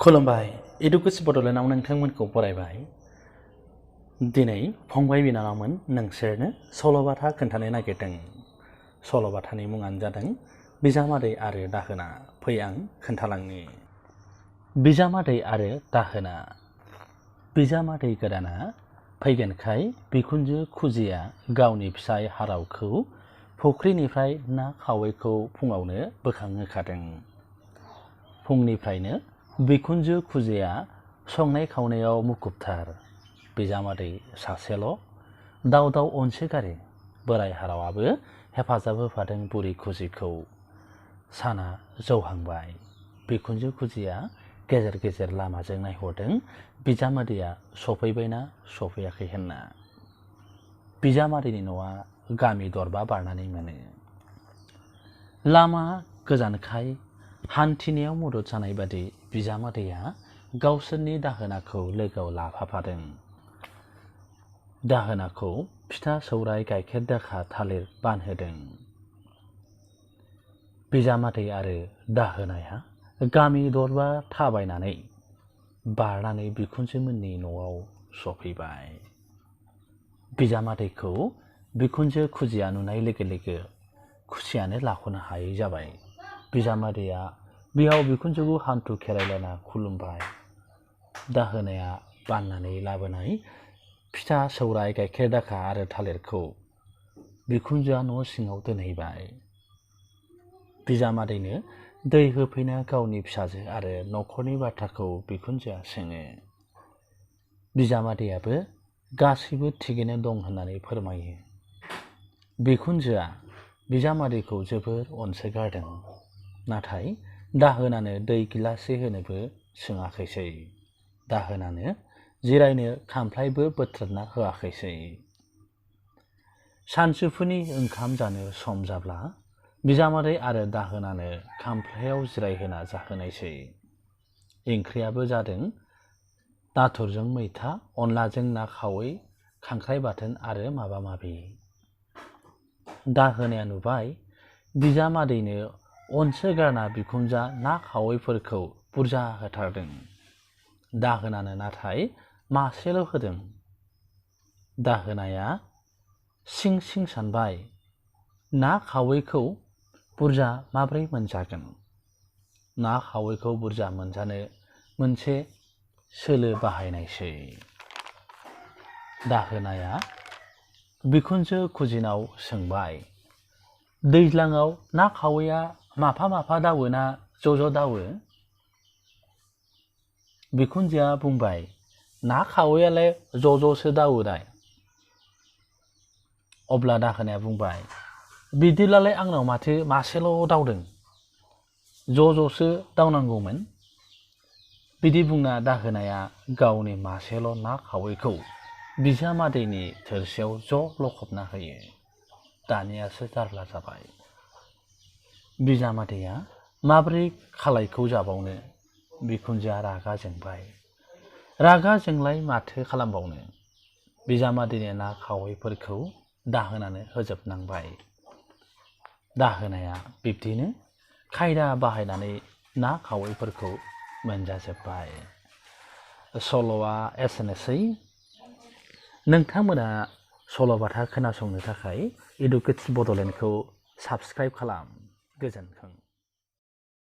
खुलुमबाय इडुकेसन बड'लेण्डआव नोंथांमोनखौ बरायबाय। दिनै फंबाय बिनानावमोन नोंसोरनो सल'बाथा खोन्थानो नागिरदों। सल'बाथानि मुङानो जादों बिजामादै आरो दाहोना। फै आं खोन्थालांनि। बिजामादै आरो दाहोना। बिजामादै गोदाना फैगोनखाय बिखुनजो खुजिया गावनि फिसाय हारावखौ फुख्रिनिफ्राय ना खावैखौ फुङावनो बोखांहोखादों। फुंनिफ्रायनो बिखुनजो खुजिया संनाय खावनायाव मुखुबथार। बिजामादै सासेल' दाव दाव अनसोगारो। बोराय हारावाबो हेफाजाब होफादों बुरि खुजिखौ। साना जौहांबाय। बिखुनजो खुजिया गेजेर गेजेर लामाजों नायहरदों बिजामादैया सफैबायना सफैयाखै होनना। बिजामादैनि न'आ गामि दरबा बारनानै मोनो। लामा गोजानखाय हान्थिनायाव मदद जानाय बादि बिजामादैया गावसोरनि दाहोनाखौ लोगोआव लाफाफादों। दाहोनाखौ फिथा सौराय गाइखेर दाखा थालिर बानहोदों। बिजामादै आरो दाहोनाया गामि दरबा थाबायनानै बारनानै बिखुनजोमोननि न'आव सफैबाय। बिजामादैखौ बिखुनजो खुजिया नुनाय लोगो लोगो खुसियानो लाख'नो हायै जाबाय। बिजामादैया बिहाव बिखुनजोखौ हान्थु खेरायलायना खुलुमबाय। दाहोनाया बाननानै लाबोनाय फिथा सौराय गाइखेर दाखा आरो थालिरखौ बिखुनजोआ न' सिङाव दोनहैबाय। बिजामादैनो दै होफैना गावनि फिसाजो आरो न'खरनि बाथ्राखौ बिखुनजोआ सोङो। बिजामादैयाबो गासैबो थिगैनो दं होननानै फोरमायो। बिखुनजोआ बिजामादैखौ जोबोर अनसोगारदों। नाथाय दाहोनानो दै गिलाससे होनोबो सोङाखैसै। दाहोनानो जिरायनो खामफ्लायबो बोथ्रोदना होआखैसै। सानजौफुनि ओंखाम जानो सम जाब्ला बिजामादै आरो दाहोनानो खामफ्लायाव जिरायहोना जाहोनायसै। ओंख्रियाबो जादों नाथुरजों मैथा, अनलाजों ना खावै, खांख्राइ बाथोन आरो माबा माबि। दाहोनाया नुबाय बिजामादैनो अनसोगारना बिखुनजोआ ना खावैफोरखौ बुरजा होथारदों। दाहोनानो नाथाय मासेल' होदों। दाहोनाया सिं सिं सानबाय ना खावैखौ बुरजा माब्रै मोनजागोन। ना खावैखौ बुरजा मोनजानो मोनसे सोलो बाहायनायसै। दाहोनाया बिखुनजो खुजिनाव सोंबाय, दैज्लाङाव ना खावैया माफा माफा दावो ना ज' दावो? बिखुनजोआ बुंबाय, ना खावैयालाय ज''सो दावोदाय। अब्ला दाहोनाया बुंबाय, बिदिब्लालाय आंनाव माथो मासेल' दावदों, ज''सो दावनांगौमोन। बिदि बुंना दाहोनाया गावनि मासेल' ना खावैखौ बिजामादैनि थोरसियाव ज' लखबना होयो। दानियासो जारला जाबाय। बिजामादैया माब्रै खालायखौ जाबावनो? बिखुनजोआ रागा जोंबाय। रागा जोंलाय माथो खालामबावनो? बिजामादैनि ना खावैफोरखौ दाहोनानो होजोबनांबाय। दाहोनाया बिब्दिनो खायदा बाहायनानै ना खावैफोरखौ मोनजाजोब्बाय। सल'आ एसेनोसै। नोंथांमोना सल'बाथा खोनासंनो थाखाय इडुकेसन बड'लेण्डखौ साबस्क्राइब खालाम। गोजोन्थों।